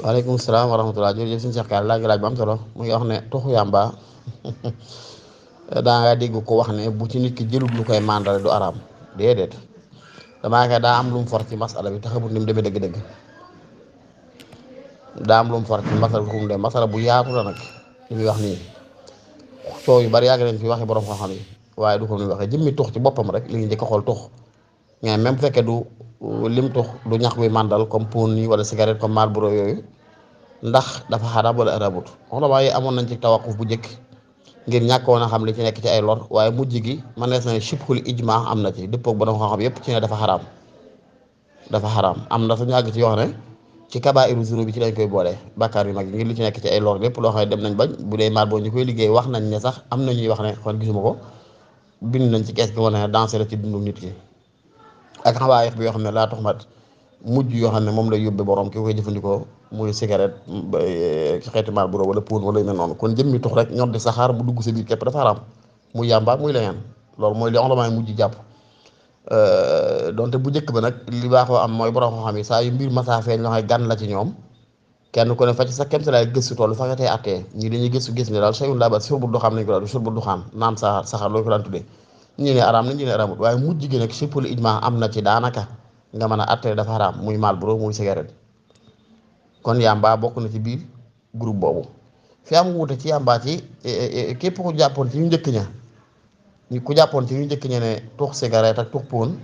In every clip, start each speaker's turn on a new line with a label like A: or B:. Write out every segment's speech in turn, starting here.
A: waaleykum salaam wa rahmatulah jërëjëf suñu Cheikh Kaar laaj bu am solo mu ngi wax ne tuxu yàmba daa nga dégg ko wax ne bu ci nit ki jëlut lu koy màndal du araam déedéet damaa kay daa am lu mu for ci masala bi te xamut ni mu demee dëgg-dëgg daa am lu mu for ci masala bi fu mu dem masala bu yaatu la nag li muy wax nii coow yu bari yàgg nañ fi waxi borom xam-xam yi waaye du ko ni waxee jëmmi tux ci boppam rek li ñu njëkk a xool tux mais même bu fekkee du lim tux du ñax bi màndal comme pon yi wala cigarette comme Marlboro yooyu ndax dafa xaraam wala arabut xulamaa yi amoon nañ ci tawaquf bu njëkk ngir ñàkkoon a xam li ci nekk ci ay lor waaye mujj gi man nees na shibhul ijma am na ci dëppoog borom xam-xam yépp ci ne dafa xaraam am na suñu àgg ci yoo xam ne ci kabaa'iru zunub bi ci lañ koy boole bàkkaar yu mag yi ngir li ci nekk ci ay lor lépp loo xam ne dem nañ bañ bu dee Marlboro ñu koy liggéey wax nañ ne sax am na ñuy wax ne kon gisuma ko bind nañ ci kees gi wane ne dansé la ci dundu nit ki ak xawaayex bi yoo xam ne laa taxmat mujj yoo xam ne moom lay yóbbe borom ki koy jëfandikoo muy cigarette ci xeeti Marlboro wala poon wala yu mel noonu kon jëmmi tux rek ñor di saxaar mu dugg sa biir képp dafa xaraam muy yàmba muy leneen loolu mooy li ulamaa yi mujj jàpp donte bu njëkk ba nag li baaxoo am mooy borom xam-xam yi saa yu mbir masaa feeñ loo xam ne gan la ci ñoom kenn ku ne fa ci sa kem si laay gëstu toll fa nga tey attee ñii dañuy gëstu gis ne daal shay'un laa ba'sa shurbu duxaan nañ ko daal shurbu duxaan naan saxaar loolu ko daan tuddee ñii ne araam na ñii ne araamut waaye mujj gi nag shibhul ijmaa am na ci daanaka nga mën a attee dafa xaraam muy Marlboro muy cigarette kon yàmba bokk na ci biir groupe boobu fi am wuute ci yàmba ci képp ku jàppoon ci ñu njëkk ña ku jàppoon ci ñu njëkk ña ne tux cigarette ak tux poon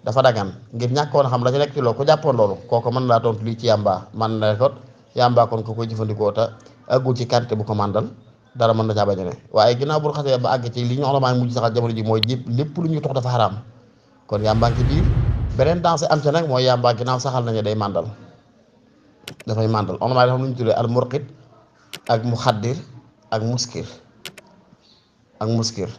A: dafa dagan ngir ñàkkoon a xam la ci nekk ci loolu ku jàppoon loolu kooku mën laa tontu lii ci yàmba man na ko yàmba kon ko koy jëfandikoo te àggul ci quantité bu ko màndal dara mën na caa bañ a ne waaye ginnaaw bu xasee ba àgg ci li ñu xolamaa mujj saxal jamono ji mooy lépp lu ñuy tux dafa xaraam kon yàmbaa ci biir beneen danse am ca nag mooy yàmbaa ginnaaw saxal nañu day màndal dafay màndal xolamaa dafa am lu ñu tuddee al murqit ak muxaddir ak muskir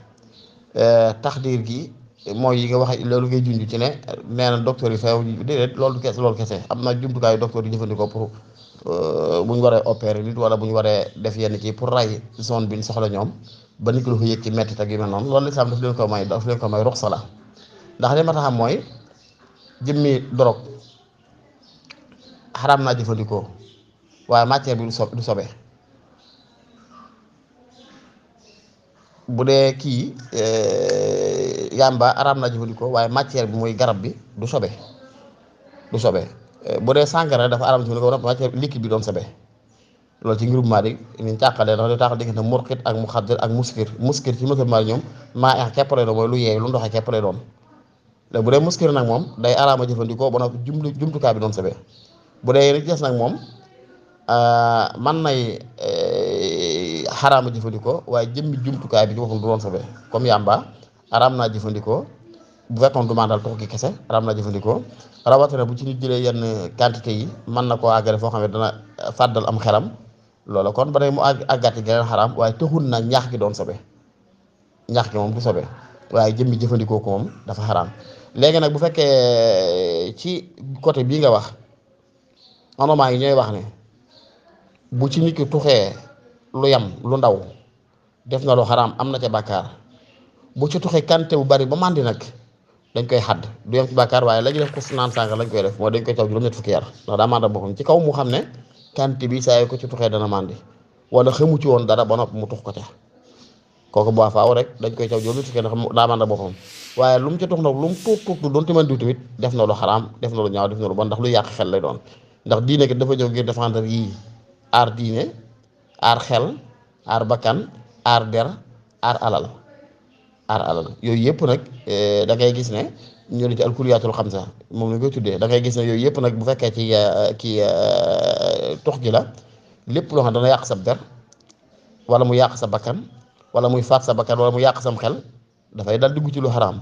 A: taxdiir gi mooy yi nga wax loolu ngay junj ci ne nee na docteur yi feew déedéet loolu kese am na jumtukaayu docteur yi jëfandikoo pour bu ñu waree opérer nit wala bu ñu waree def yenn ci pour ray zone bi ñu soxla ñoom ba nit ki dafa yëg ci mettit ak yu mel noonu loolu lislaam daf leen ko may ruxsa la ndax li ma taxam mooy jëmmi dorog xaraam naa jëfandikoo waaye matière bi du sobe bu dee kii yàmba araam naa jëfandikoo waaye matière bi muy garab bi du sobe bu dee sàngara dafa araam jëfandikoo matière liquide bi doon sobe loolu ci ngirum Maalik ni ñu tàqalee ndax di tàqal diggante murqit ak muxaddir ak muskir ci mësal Maalik ñoom maa eex kepp lay doon mooy lu yeey lu ndoxee kepp lay doon léegi bu dee muskir nag moom day araama jëfandikoo ba noppi jumtukaay bi doon sobe bu dee yéen des nag moom man nay xaraama jëfandikoo waaye jëmmi jumtukaay bi ci boppam du doon sobe comme yàmba araam naa jëfandikoo bu fekkoon du mandal tux gi kese araam naa jëfandikoo rawatina bu ci nit jëlee yenn quantité yi mën na koo àggale foo xam ne dana fàddal am xelam loola kon ba tey mu àggati geneen xaraam waaye taxul na ñaax gi doon sobe ñaax gi moom du sobe waaye jëmmi jëfandikoo ko moom dafa xaraam léegi nag bu fekkee ci côté bii nga wax onomaa yi ñooy wax ne bu ci nit ki tuxee lu yam lu ndaw def na lu xaraam am na ca bàkkaar bu ci tuxee quantité bu bari ba màndi nag dañ koy xadd du yem ci bàkkaar waaye la ñu def ko naan sànga lañ koy def mooy dañ koy taw juróom-ñett fukki yar ndax daa mànda boppam ci kaw mu xam ne quantité bi saa yu ko ci tuxee dana màndi wala xamu ci woon dara ba noppi mu tux ko ca kooku bu faaw rek dañ koy taw juróom-ñett fukki ndax daa mànda boppam waaye lu mu ci tux nag lu mu tuut doon timan diw tamit def na lu xaraam def na lu ñaaw def na lu bon ndax lu yàq xel lay doon ndax diine gi dafa ñëw ngir défendre yii aar diine aar xel aar bakkan aar der aar alal yooyu yëpp nag da ngay gis ne ñu ne ci alkuliyaatul xamsa moom la koy tuddee da ngay gis ne yooyu yëpp nag bu fekkee ci kii tux gi la lépp loo xam dana yàq sa der wala mu yàq sa bakkan wala muy faat sa bakkan wala mu yàq sam xel dafay dal dugg ci lu xaraam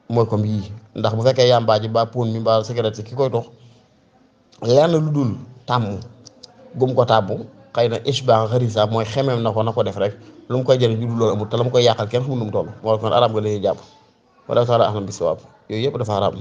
A: mooy comme yii ndax bu fekkee yàmbaa ji ba pon mi mbaa cigarette si ki koy tux lenn lu dul tàmm gum ko tàmm xëy na ishbaa xarisa mooy xemeem na ko def rek lu mu koy jëriñ ju dul loolu amul te la mu koy yàqal kenn xamul nu mu toll moo kon araam nga lay jàpp wala taala ahlam bi sawaab yooyu yëpp dafa araam